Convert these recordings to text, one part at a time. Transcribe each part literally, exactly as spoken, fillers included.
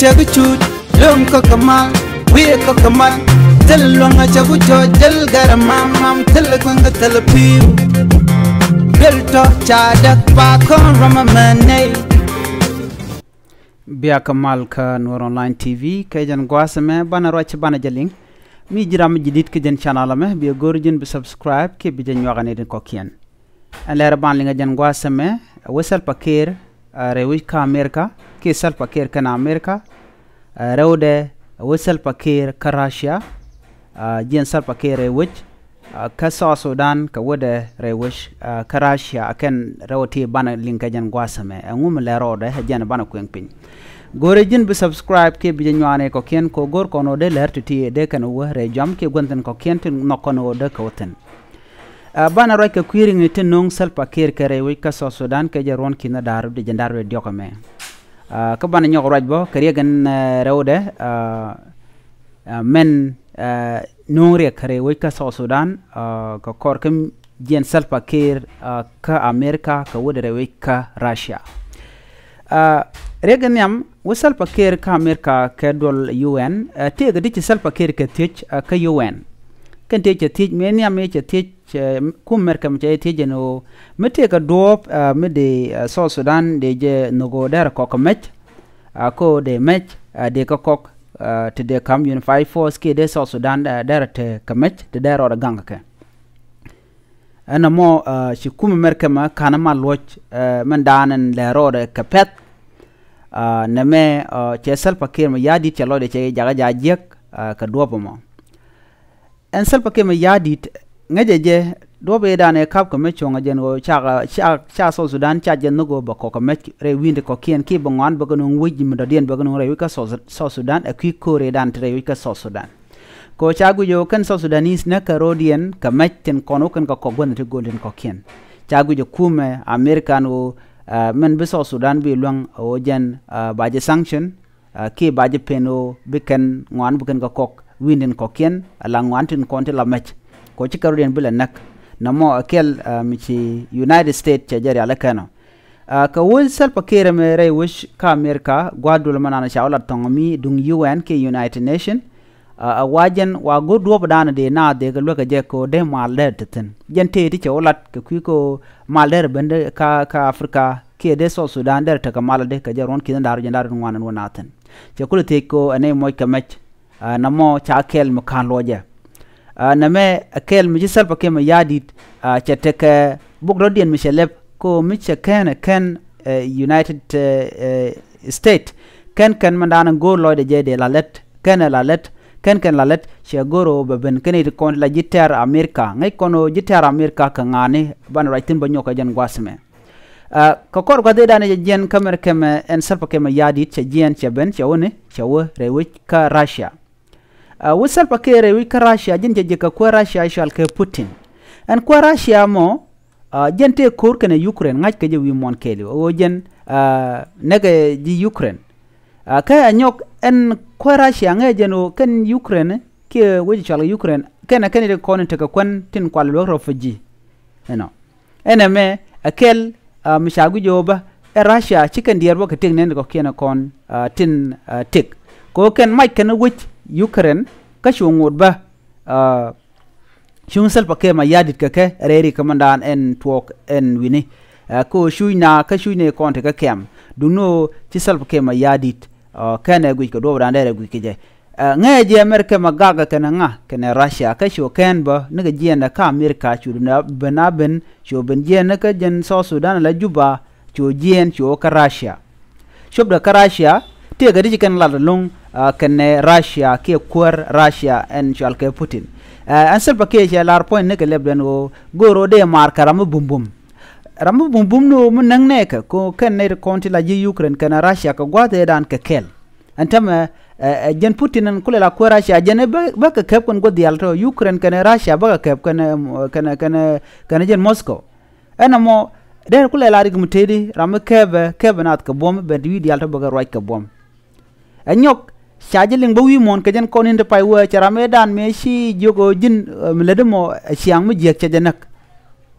Däk cuc luäŋ kä kä mal, wi̱i̱ kä kä mal. Thil luäŋ a cɛ ku cɔ jäl gɛr mam mam, thil kueŋ kä thil pi̱i̱u. Duel tɔ ca däk pa kɔn rɔm a mɛn nɛy. Bia kä mal kä Nuɔr Online T V kɛ jɛn gua̱a̱th ɛmɛ banɛ ruac banɛ jɛ liŋ. Mi ji̱ ram mi ji̱ di̱t kä jɛn channel ɛmɛ, bia go̱r ji̱n bi subscribe kiɛ bi jɛ nyuak ɛ ni tin kɔ̱kiɛn. Ɛn lɛr ban liŋ ɛ jɛn gua̱a̱th ɛmɛ, ɛ wä Salva Kiir, ɛ rɛy wec kä America, kiɛ Salva Kiir kɛn America, ɛ rɛwdɛ, ɛ wä Salva Kiir kä Russia, ɛ jiɛn Salva Kiir rɛy wec, ɛ kä South Sudan, kɛ wädɛ rɛy wec, ɛ kä Russia, ɛ kɛn rɛw ti banɛ liŋ kɛ jɛn gua̱a̱th ɛmɛ, ɛ ŋu mi lɛr rɔɔdɛ, ɛ jɛn banɛ kueŋ piny. Go̱rɛ ji̱n bi subscribe kiɛ bi jɛ nyuaani kɔ̱kiɛn, kɛ ɣöö go̱r kɔn ɣöö dee lɛr ti ti dee kɛn wä rɛy jɔam kiɛ gua̱n thi̱n kɔ̱kiɛn ti nhɔk kɔn ɣöö dee kɛ wä thi̱n. Ɛ banɛ ruac kɛ kui̱ riŋni ti no̱o̱ŋ Salva Kiir kɛ rɛy wec kä South Sudan kɛ jɛ ruɔ̱n ki̱n da̱r di jɛ da̱r di diɔ̱k ɛmɛ. Ɛ kä banɛ nyɔk ruac bä kɛ riɛk ɛn, ɛ rɛwdɛ, ɛ, ɛ mɛn, ɛ no̱o̱ŋ riɛk kɛ rɛy wec kä South Sudan, ɛ kɛ kɔr kä jiɛn Salva Kiir, ɛ kä America kɛ wädɛ rɛy wec kä Russia. Ɛ riɛk in nhiam wä Salva Kiir kä America kɛ duɔl U N, ɛ tëëkɛ di ci Salva Kiir kɛ thiec, ɛ kä U N. Kɛn tëëk cɛ thiec mëë nhiam mëë cɛ thiec, ɛ kum America mi cɛ thiec jɛn ɣöö mi tëëkɛ duɔ̱ɔ̱p, ɛ mi dee, ɛ South Sudan dee jɛ nhök ɣöö derɛ kɔk kɛ mɛc, ɛ kä ɣöö dee mɛc, ɛ dee kä kɔk, ɛ ti dee ka̱m unified force kiɛ dee South Sudan, ɛ derɛ te kɛ mɛc ti dee rɔɔdɛ gaŋ kɛ kɛ. Ɛn ɛmɔ, ɛ ci kum America mɛ ka̱n mal luɔ̱c, ɛ mɛn da̱a̱n ɛn lɛ rɔɔdɛ kɛ pɛ̈th. Ɛ nɛmɛ, ɛ cɛ Salva Kiir mɛ ya̱a̱ di̱t cɛ lɔcdɛ cɛ jakä ja̱ jiäk, ɛ kɛ duɔ̱ɔ̱p ɛmɔ. Ɛn Salva Kiir mɛ ya̱a̱ di̱t ŋäcɛ jɛ duɔ̱ɔ̱p ëëdan ɛ ka̱p kɛ mɛ cuɔ̱ŋ ɛ jɛn ɣöö ca, ca, ca South Sudan ca jɛ nhök ɣöö bɛ kɔk kɛ mɛc rɛy wi̱i̱ni kɔ̱kiɛn kiɛ bɛ ŋɔaani bɛ kɛ nuŋ wec mi dɔ̱diɛn bɛ kɛ nuŋ rɛy wec kä South, South Sudan ɛ kui̱ ko̱o̱r ëëdan ti rɛy wec kä South Sudan. Kɛ ɣöö ca guic ɣöö kɛn South Sudanese näk kɛ ro̱o̱diɛn kɛ mɛc tin kɔn wä kɛn kɛ kɔk gua̱n ti go̱o̱l tin kɔ̱kiɛn. Ca guic ɛ kumɛ American ɣöö, ɛ mɛn bi South Sudan bi luäŋ ɣöö jɛn, ɛ ba jɛ sanction, ɛ kiɛ ba jɛ pen ɣöö bi kɛn ŋɔaani bi kɛn kɛ kɔk wi̱i̱ni tin kɔ̱kiɛn ala ŋɔaani tin kɔn ti la mɛc. Kɛ ɣöö ci kɛ ro̱o̱diɛn bi la näk. Nɛmɔ ɛ kɛl, ɛ mi ci United States cɛ jɛ rial ɛ kɛn ɔ. Ɛ kɛ wec Salva Kiir ɛmɛ rɛy wec kä America gua̱a̱th duɔl mɛ nan ca wä lat thɔŋ mi duŋ U N kiɛ United Nation. Ɛ wa jɛn wa go̱r duɔ̱ɔ̱pdan dee naath dee kɛ luäk kɛ jɛ kɛ ɣöö dee mal derɛ te thi̱n. Jɛn tëë ti cɛ wä lat kɛ kui̱ kɛ ɣöö mal derɛ ben dee kä, kä Africa kiɛ dee South Sudan derɛ tekɛ mal dee kɛ jɛ ruɔ̱n ki̱n da̱r jɛn da̱r ŋuan ɛn wä naath thi̱n. Cɛ kulɛ thiec kɛ ɣöö ɛn nɛy moc kɛ mɛc. Ɛ nɛmɔ ca kɛl mi ka̱n luɔcɛ. Ɛ nɛmɛ ɛ kɛl mi ci Salva Kiir mɛ ya̱a̱ di̱t, ɛ cɛ tekɛ buk dɔ̱diɛn mi cɛ lɛp kɛ ɣöö mi cɛ kɛn ɛ kɛn, ɛ United, ɛ, ɛ State. Kɛn kɛn mɛn da̱a̱n ɛ go̱o̱r lɔcdɛ jɛ dee la lät, kɛn ɛ la lät, kɛn kɛn la lät, cɛ go̱o̱r ɣöö bɛ ben kɛn iti kɔn ti la ji̱ tɛ̈r America. Ŋäc kɔn ɣöö ji̱ tɛ̈r America kɛ ŋa̱a̱ni banɛ ruac thi̱n bä nyɔk kɛ jɛn gua̱a̱th ɛmɛ. Ɛ kɛ kɔr gua̱th ëëdan ɛ jɛ jiɛn kä mɛr kɛmɛ ɛn Salva Kiir mɛ ya̱a̱ di̱t cɛ jiɛn cɛ ben cɛ wä ni cɛ wä rɛy wec kä Russia. Ɛ wec Salva Kiir rɛy wec kä Russia ji̱n cɛ ji̱ kɛ kuäär Russia cɔal kɛ Putin. Ɛn kuäär Russia mɔ, ɛ jɛn tëë ko̱r kɛnɛ Ukraine ŋa̱c kɛ jɛ wi̱i̱ muɔ̱ɔ̱n kɛɛliw ɛ ɣöö jɛn, ɛ näkɛ ji̱ Ukraine. Ɛ kä ɛ nyɔk ɛn kuäär Russia ŋäcɛ jɛn ɣöö kɛn Ukraine kiɛ wec cɔal kɛ Ukraine kɛnɛ kɛn i̱ ti kɔn in tekɛ kuän tin kual luäk refugee. Ɛnɔ. Ɛn ɛmɛ ɛ kɛl, ɛ mi ca guic ɣöö bä ɛ Russia ci kɛn diɛɛr bä kɛ tëk nɛn kɔ̱kiɛn ɛ kɔn, ɛ tin, ɛ tëk. Kɛ ɣöö kɛn mac kɛn wec Ukraine kä cu ŋot bä, ɛ cuŋ Salva Kiir mɛ ya̱a̱ di̱t kɛ kɛ rɛy rik kä mɛndan ɛn tuɔɔk ɛn wi̱ni. Ɛ kɛ ɣöö cuc na kä cuc ni kɔn ti kä kɛm duŋni ɣöö ci Salva Kiir mɛ ya̱a̱ di̱t, ɛ kɛn ɛ guic kɛ duɔ̱ɔ̱pdan dɛr ɛ guic kɛ jɛ. Ɛ ŋäcɛ jɛ America mɛ gakɛ kɛnɛ ŋa kɛnɛ Russia kä cu kɛn bä nikɛ jiɛɛn ɛ kä America cu ben a ben cu ben jiɛɛn ni kä jɛn South Sudan ala Juba cu jiɛɛn cu kä Russia. Copdɛ kä Russia tëëkɛ di ci kɛn lat ɛlɔ̱ŋ, ɛ kɛnɛ Russia kiɛ kuäär Russia ɛn cɔal kɛ Putin. Ɛ ɛn Salva Kiir cɛ lar puɔ̱ny nikɛ lɛpdɛn ɣöö go̱o̱r ɣöö dee maar kɛ ram mi bumbum. Ram mi bumbum ni ɣöö mi näŋ nɛɛkɛ kɛ ɣöö kɛn nɛy ti kɔn ti la ji̱ Ukraine kɛnɛ Russia kɛ gua̱a̱th ëëdan kɛ kɛl. Ɛn täämɛ, ɛ, ɛ, jɛn Putin ɛn kulɛ la kuäär Russia jɛn ɛ bä, bä kɛ kɛp kɛn gua̱th diaal tɔ Ukraine kɛnɛ Russia bä kɛ kɛp kɛnɛ, kɛnɛ, kɛnɛ, kɛnɛ jɛn Moscow. Ɛn ɛmɔ dee kulɛ la rik mi tëëdi ram mi kɛpɛ, kɛpɛ naath kɛ buɔ̱m ben ti wi̱i̱ diaal tɔ bä kɛ ruac kɛ buɔ̱m. Ɛ nyɔk ca ji̱ liŋ bä wi̱i̱ muɔ̱ɔ̱n kɛ jɛn kɔn in ti pay wee cɛ ram ëëdan mëë ci jiök ɣöö ji̱n, ɛ, mi lätdi mɔ ɛ ciaŋ mi jiäk cɛ jɛ näk.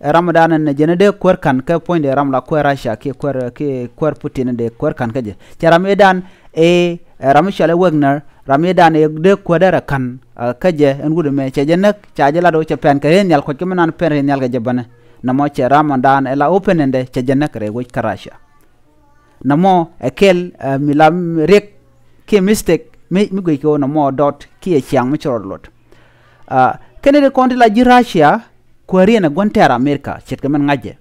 Ɛ ramdan ɛn jɛn ɛ dee kuäär ka̱n kä puɔ̱nydɛ ram la kuäär Russia kiɛ kuäär, kiɛ kuäär Putin ɛ dee kuäär ka̱n kä jɛ. Cɛ ram ëëdan ɛ ram mi cɔal ɛ Wagner, ram mi dan ɛ dee kuädɛ rɛ ka̱n kä jɛ ɛn wut ɛmɛ cɛ jɛ näk, ca jɛ lat ɣöö cɛ pɛn kɛ rɛy nhial kuɔc kɛ mi nan pɛn rɛy nhial kɛ jɛ bänɛ. Nɔmɔ cɛ ram ɔn dan ɛ la open ɛndɛ cɛ jɛ näk rɛy wec kä Russia. Nɔmɔ ɛ kɛl mi la riɛk kiɛ mistake mi guic kɛ ɣöö nɔmɔ dɔt kiɛ ciaŋ mi ci rɔɔd lot. Kɛn ɛ ti kɔn ti la ji̱ Russia kuääriɛn ɛ gua̱n tɛ̈r America ce̱tkɛ min ŋa̱cɛ.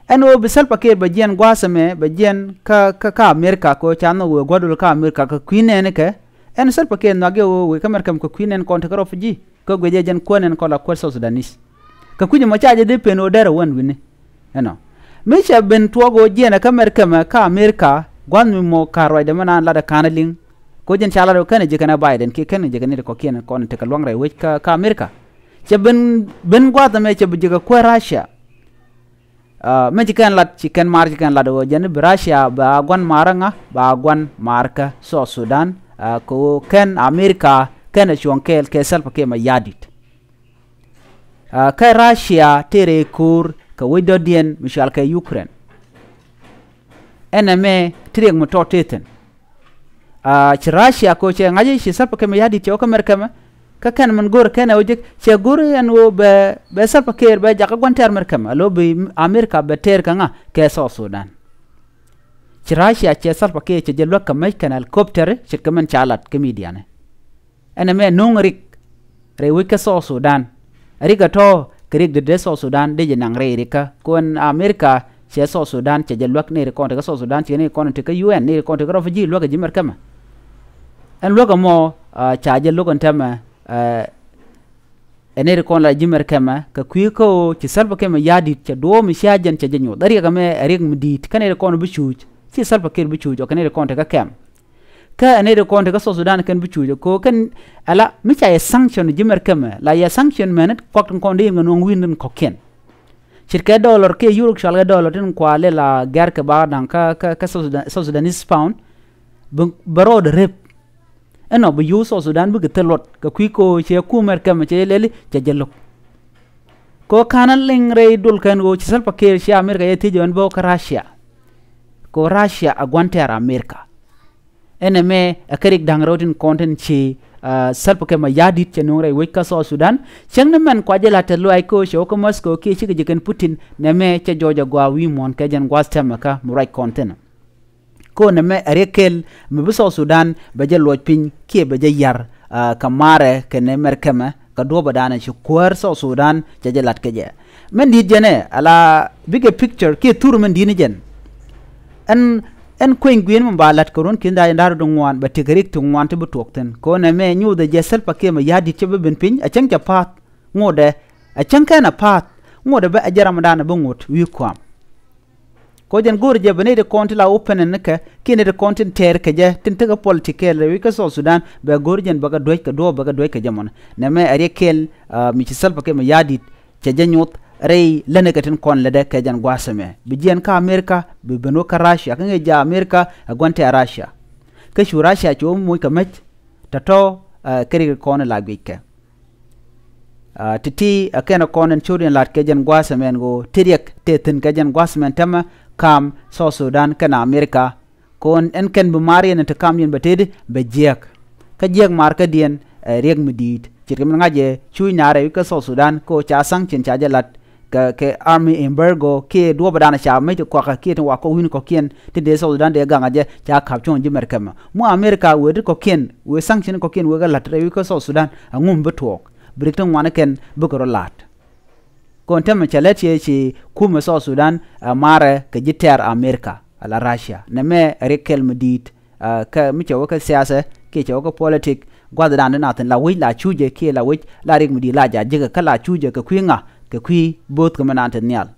Ɛn ɣöö bi Salva Kiir bɛ jiɛn gua̱a̱th ɛmɛ bɛ jiɛn kä kä kä America kɛ ɣöö ca nhɔk wëë gua̱dol kä America kɛ kui̱ nɛɛnikɛ. Ɛn Salva Kiir nhɔakɛ ɣöö wëë kä America kɛ kui̱ nɛɛn kɔn tekɛ refugee kɛ guic ɛ jɛn kuäär nɛɛn kɔn la kuäär South Sudanese. Kɛ kui̱c ɛmɔ ca jɛ dee pen ɣöö derɛ wän wi̱ni. Ɛnɔ mi cɛ ben tuɔɔk ɣöö jiɛn ɛ kä America mɛ kä America gua̱th mi mɔ ka̱r ruacdɛ mɛ naan latdɛ ka̱n liŋ. Kɛ ɣöö jɛn ca lat ɣöö kɛn ɛ ji̱ kɛn ɛ Biden kiɛ kɛn ɛ ji̱ kɛn ɛ ti kɔ̱kiɛn kɔn tekɛ lua̱ŋ rɛy wec kä kä America. Cɛ ben ben gua̱th ɛmɛ cɛ bi ji̱ kɛ kuäär Russia. Mɛ ci kɛn lat ci kɛn maar ci kɛn lat ɣöö jɛn bi Russia ba gua̱n maar ŋa ba gua̱n maar kä South Sudan. Kɛ ɣöö kɛn America kɛn ɛ cuɔ̱ŋ kɛɛl kɛ Salva Kiir Mayardit. Kä Russia tëë rɛy ko̱o̱r kɛ wec dɔ̱diɛn mi cɔal kɛ Ukraine. Ɛn ɛmɛ ti riɛk mi tɔt tëë thi̱n. Ci Russia kɛ ɣöö cɛ ŋa̱c i̱ ci Salva Kiir Mayardit cɛ wä kä America mɛ. Kä kɛn min go̱r kɛn ɛ wä jek cɛ go̱r ɛn ɣöö bɛ bɛ Salva Kiir bɛ jakä gua̱n tɛɛr America mɛ a lo̱ bi America bɛ tɛɛr kɛ ŋa kɛ South Sudan. Ci Russia cɛ Salva Kiir cɛ jɛ luäk kɛ mec kɛn helicopter ce̱tkɛ min ca lat kä midianɛ. Ɛn ɛmɛ no̱o̱ŋ rik rɛy wec kä South Sudan. Rik ɛ tɔ̱ kɛ rik dee dee South Sudan dee jɛ naŋ rɛy rikä kuɛn America cɛ South Sudan cɛ jɛ luäk ni rik kɔn ti kä South Sudan cɛ ni kɔn ti kä U N ni rik kɔn ti kä refugee luäk ɛ ji̱ America mɛ. Ɛn luäk ɛmɔ ca jɛ luäk ɛn tɛmɛ. Ɛ nɛy ti kɔn la ji̱ America mɛ kɛ kui̱ kä ɣöö ci Salva Kiir Mayardit cɛ duɔ̱ɔ̱p mi cia jɛn cɛ jɛ nyoth. Ɛ riɛk ɛmɛ ɛ riɛk mi di̱i̱t kä nɛy ti kɔn bi cuuc ci Salva Kiir bi cuuc ɔ kɛ nɛy ti kɔn tekɛ kɛm. Kä ɛ nɛy ti kɔn tekɛ South Sudan kɛn bi cuuc ɔ kɛ ɣöö kɛn ɛ la mi ca yɛ sanction ji̱ America mɛ la yɛ sanction mɛn kuak tin kɔn di in kɛ nuɔ̱ŋ wi̱i̱n tin kɔ̱kiɛn. Ce̱tkɛ dollar kiɛ euro cɔalkɛ dollar tin kua lɛ la gɛ̈r kɛ ba da̱ŋ kä kä kä South Sudan, South Sudanese pound. Bɛ bɛ rɔɔdɛ rep. Ɛnɔ bi yio̱w South Sudan bikɛ thil luɔt kɛ kui̱ ko̱o̱c cɛ kumɛ kɛmɛ cɛ lɛli cɛ jɛ lo̱k. Kɛ ɣöö ka̱n a liŋ rɛy dol kɛn ɣöö ci Salva Kiir ci America yɛ thiec ɣän bä kä Russia. Kɛ ɣöö Russia a gua̱n tɛ̈r America. Ɛn ɛmɛ ɛ kɛ rik da̱ŋ rɛw tin kɔn tin ci Salva Kiir Mayardit cɛ nuɔ̱ŋ rɛy wec kä South Sudan. Cäŋ ni mɛn kua jɛ la̱t tɛ̈th luaac kɛ ɣöö cɛ wä kä Moscow kiɛ cikɛ ji̱ kɛn Putin nɛmɛ cɛ jɔɔc a gɔaa wi̱i̱ muɔ̱ɔ̱n kɛ jɛn gua̱a̱th tɛmɛ kä mi ruac kɔn thi̱n. Ko̱n ɛmɛ ɛ riɛk kɛl mi bi South Sudan bɛ jɛ luɔc piny kiɛ bɛ jɛ ya̱r kɛ maarɛ kɛnɛ mɛr kɛmɛ kɛ duɔ̱ɔ̱pädanɛ ci kuäär South Sudan cɛ jɛ la̱t kɛ jɛ. Mɛn di̱i̱t jɛnɛ ala bigger picture kiɛ thur mɛn di̱i̱t ni jɛn. Ɛn ɛn kueny gui̱i̱n mi ba la̱t kɛ ruɔ̱n ki̱n da̱a̱c da̱r di ŋuan bɛ tekɛ rik ti ŋuan ti bi tuɔɔk thi̱n. Ko̱n ɛmɛ nyothɛ jɛ Salva Kiir Mayardit cɛ bi ben piny ɛ cäŋ cɛ pa̱a̱th ŋotdɛ ɛ cäŋ kɛn ɛ pa̱a̱th ŋotdɛ bä ɛ jɛ ramdan ɛ bi ŋot wi̱i̱ kua̱a̱m. Kɔ jɛn go̱o̱r jɛ bɛ nɛy ti kɔn ti la open ɛn nikɛ kiɛ nɛy ti kɔn tin tɛɛr kɛ jɛ tin tekɛ political rɛy wec kä South Sudan bɛ go̱o̱r jɛn bɛ kɛ duec kɛ duɔ̱ɔ̱p bɛ kɛ duec kɛ jɛ mɔnɛ. Nɛmɛ ɛ riɛk kɛl mi ci Salva Kiir Mayardit cɛ jɛ nyoth rɛy länikɛ tin kɔn lätdɛ kɛ jɛn gua̱a̱th ɛmɛ bi jiɛn kä America bi ben wä kä Russia kä ŋi̱i̱c jɛ America ɛ gua̱n tɛ̈r Russia. Kä cu Russia cu wä moc kɛ mec tɔ̱tɔ̱ kɛ rik kɔn la guickɛ. Ti̱ti̱ ɛ kɛn ɛ kɔn ɛn cot in la̱t kɛ jɛn gua̱a̱th ɛmɛn ɣöö ti riɛk tëë thi̱n kɛ jɛn gua̱a̱th ɛmɛn täämɛ ka̱m South Sudan kɛnɛ America. Kɔn ɛn kɛn bi maar yɛn ti ka̱m yɛn bɛ tëëdi bɛ jiääk. Kä jiääk maar kädiɛn ɛ riɛk mi di̱i̱t ce̱tkɛ min ŋa̱c ɛ cuuc naarɛ wi̱c kä South Sudan kɛ ɣöö ca sanction ca jɛ la̱t kɛ kɛ army embargo kiɛ duɔ̱ɔ̱pädan ca mec ti kuakä kiɛ tin wa kɔk wi̱n kɔ̱kiɛn tin dee South Sudan dee gaŋ a jɛ ca ka̱p cuɔ̱ŋ ji̱ mɛr kɛmɛ. Mu America wëë ti kɔ̱kiɛn wëë sanction kɔ̱kiɛn wëë kɛ la̱t rɛy wi̱c kä South Sudan aŋum bi tuɔɔk bi rik ti ŋuan kɛn bikɛ rɔ la̱t. Kɔn tɛmɛ cɛ lɛt ciɛ ci kumɛ South Sudan ɛ maarɛ kɛ ji̱ tɛ̈r America ala Russia nɛmɛ ɛ riɛk kɛl mi di̱i̱t. Kä mi cɛ wä kä siasɛ kiɛ cɛ wä kä politik gua̱thdan di nathin la wec la cucɛ kiɛ la wec la riɛk mi di̱i̱t la ja̱ ji̱kɛ kä la cucɛ kɛ kui̱ ŋa kɛ kui̱ bo̱o̱th kɛ mi nan te nhial.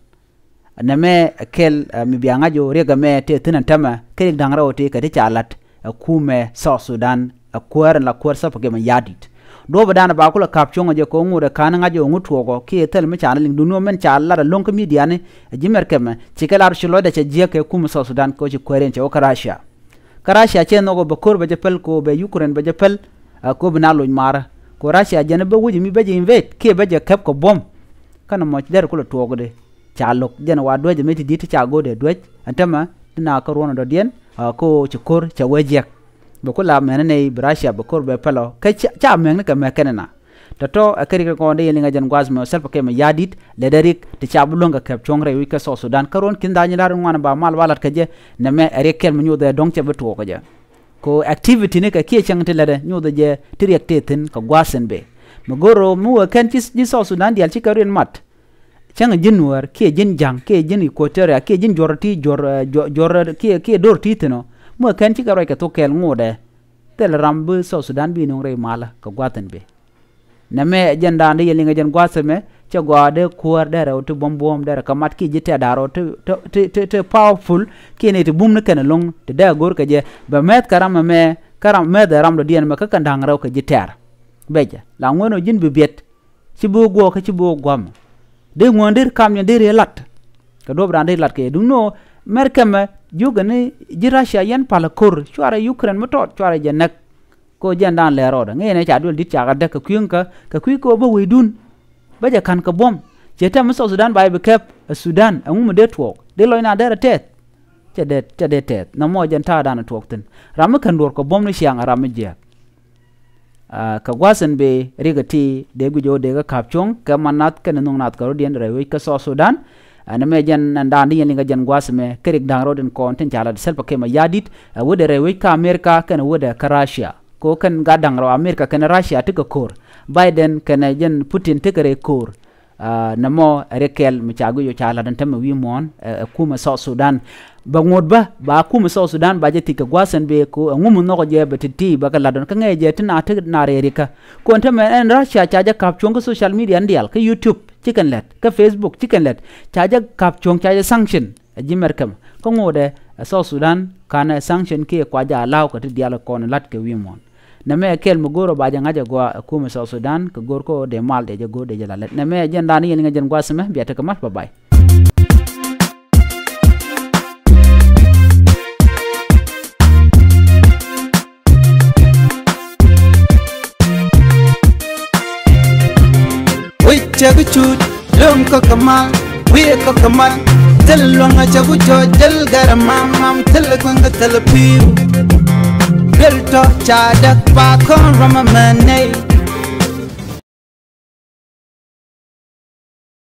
Nɛmɛ kɛl mi bia ŋa̱c ɣöö riɛk ɛmɛ tëë thi̱n ɛn täämɛ kä riɛk da̱ŋ rɛw tëë kɛ ti ca la̱t ɛ kumɛ South Sudan ɛ kuäär ɛn la kuäär Salva Kiir Mayardit. Duɔ̱ɔ̱pädan ba kulɛ ka̱p cuɔ̱ŋ ɛ jɛ kɛ ɣöö ŋot ɛ ka̱n ŋa̱c ɣöö ŋot tuɔɔkɔ kiɛ thil mi ca ni liŋ duundä mɛn ca lat ɛ lo̱ŋ kä midiani. Ɛ ji̱ mɛr kɛmɛ ci kɛ lar ci lɔcdɛ cɛ jiäk kɛ kumɛ South Sudan kɛ ɣöö ci kuääriɛn cɛ wä kä Russia. Kä Russia cɛ nhɔk ɣöö bɛ ko̱r bɛ jɛ päl kɛ ɣöö bɛ Ukraine bɛ jɛ päl. Ɛ kɛ ɣöö bi na loc maarä kɛ ɣöö Russia jɛn ɛ bä wec mi bä jɛ invade kiɛ bä jɛ kɛp kɛ buɔ̱m. Kä nɔmɔ ci dɛr kulɛ tuɔɔkdi ca lo̱k jɛn wa duäc ɛmɛ ti di̱t ti ca go̱o̱dɛ duäc ɛn täämɛ ti na kä ruɔ̱n ɛ dɔ̱diɛn. Kä ɣöö ci ko̱r cɛ wee jiäk. Bɛ ku la mɛn ni nɛy bi Russia bɛ kor bɛ pɛlɔ kä ca, ca mɛŋni kɛ mɛ kɛn na. Tɔ̱tɔ̱ ɛ kɛ rik kɔn dee yɛn liŋ ɛ jɛn gua̱a̱th mɛ thil pɛ kɛ mɛ ya̱di̱t lɛ dee rik ti ca bi luäŋ kɛ kɛp cuɔ̱ŋ rɛy wi̱c kä South Sudan. Kä ruɔ̱n ki̱n da̱a̱ny da̱r ŋuan ba mal ba lat kɛ jɛ nɛ mɛ ɛ riɛk kɛl mi nyoth ɛ dɔ̱ŋ cɛ bi tuɔɔk kɛ jɛ. Ko activity ni kɛ kiɛ cäŋ ti lätdɛ nyoth ɛ jɛ ti riɛk tëë thi̱n kɛ gua̱a̱th in bëë. Mi go̱r rɔ mi wee kɛn ci, ci South Sudan diaal ci kɛ rin mat. Cäŋ ji̱n Nuäär kiɛ ji̱n Ja̱ŋ kiɛ ji̱n Equatoria kiɛ ji̱n juɔr ti juɔr, eh, juɔr, juɔr kiɛ, kiɛ do̱r ti thi̱n ɔ. Mi wee kɛn ci kɛ ruac kɛ thok kɛɛl ŋotdɛ. Thilɛ ram bi South Sudan bi nuŋ rɛy malä kɛ gua̱a̱th in bëë. Nɛ mɛ ɛ jɛn da̱a̱n dee yɛ liŋ ɛ jɛn gua̱a̱th ɛmɛ cɛ gɔaa dee kuäär dee rɛw ti buɔ̱m buɔ̱m dee rɛ kɛ mat kiɛ ji̱ tɛ̈t da̱a̱r rɔ ti, ti, ti, ti, ti powerful kiɛ ni ti bum ni kɛn ɛlɔ̱ŋ ti dee a go̱r kɛ jɛ bɛ mɛth kɛ ram ɛmɛ kä ram mɛth ɛ ram dɔ̱diɛn ɛmɛ kä kɛn da̱ŋ rɛw kɛ ji̱ tɛ̈r. Bɛcɛ la ŋuɛn ɔ ji̱n bi biɛt. Ci bi wä guɔ̱ɔ̱k kä ci bi wä gua̱a̱m. Dee ŋuäär dee ri kam yɛn dee ri lat. Kɛ duɔ̱p raan dee ri lat kɛ yɛ duŋ ni ɣöö mɛr kɛmɛ jiökɛ ni ji̱ Russia yɛn palä ko̱r cuarɛ Ukraine mi tɔɔt cuarɛ jɛ näk. Kɛ ɣöö jɛn daan lɛɛr rɔɔdɛ ŋäcɛ nɛ ca duel di̱t cakɛ däk kɛ kui̱ kä kɛ kui̱ kɛ ɣöö bä wecdun. Bä jɛ ka̱n kɛ buɔ̱m. Ciɛ tɛm mi South Sudan ba jɛ bi kɛp ɛ Sudan ɛŋu mi dee tuɔɔk dee lɔcna derɛ tɛth. Cɛ dee, cɛ dee tɛth nɔmɔ jɛn ta̱a̱dan ɛ tuɔɔk thi̱n. Ram mi kän duɔ̱ɔ̱r kɛ buɔ̱m ni ciaŋ ɛ ram mi jiääk. Ah, kɛ gua̱a̱th in bëë riɛk ɛ ti dee guic ɣöö dee kɛ ka̱p cuɔ̱ŋ kɛ man nath kɛnɛ nho̱ŋ nath kɛ rɔ̱diɛn rɛy wec kä South Sudan. Ɛn ɛmɛ jɛn ɛn da̱a̱n di yɛn liŋ kɛ jɛn gua̱a̱th ɛmɛ kä riɛk da̱ŋ rɔ̱diɛn kɔn tin ca lat Salva Kiir Mayardit ɛ wädɛ rɛy wec kä America kɛnɛ wädɛ kä Russia. Ko kɛn gat da̱ŋ rɔ America kɛnɛ Russia ti kɛ ko̱r. Biden kɛnɛ jɛn Putin ti kɛ rɛy ko̱r. Ah, nɛmɔ ɛ riɛk kɛl mi ca guic ɣöö ca la̱t ɛn tämɛ wi̱i̱ muɔ̱ɔ̱n ɛ, ɛ kumɛ South Sudan. Bɛ ŋot bä ba kumɛ South Sudan ba jɛ thiec kɛ gua̱a̱th ɛn bëë ko ɛŋu mi nhɔkɔ jɛ bɛ ti̱ti̱ bɛ kɛ la̱t ɔn kä ŋɛɛ jɛ ti na ti na rɛɛ rikä. Kɔn tämɛ ɛn Russia ca jɛ ka̱p cuɔ̱ŋ kä social media ni diaal kä YouTube ci kɛn lɛt kä Facebook ci kɛn lɛt ca jɛ ka̱p cuɔ̱ŋ ca jɛ sanction. Ɛ ji̱ mɛr kɛmɛ kä ŋotdɛ ɛ South Sudan ka̱n ɛ sanction kiɛ kua jɛ allow kɛ ti diaal kɔn la̱t kɛ wi̱i̱ muɔ̱ɔ̱n. Nɛmɛ ɛ kɛl mi go̱o̱r ɔ ba jɛ ŋa̱c ɛ gɔaa ɛ kumɛ South Sudan kɛ go̱o̱r kä ɣöö dee mal dee jɛ go̱o̱r dee jɛ la lɛt. Nɛmɛ ɛ jɛn da̱a̱n ni yɛn liŋ ɛ jɛn gua̱a̱th ɛmɛ bia tekɛ ma̱th bye bye. Wi̱c cɛ bi cuut, luŋ kɔk kɛ mal, wi̱i̱ kɔk kɛ mal. Thil luɔ̱ŋ a cɛ ku cɔɔc, thil gɛr a mam mam, thil kueŋ kɛ thil pi̱i̱w. Thil tɔ̱ ca däk pa kɔn ram a mɛn nɛy.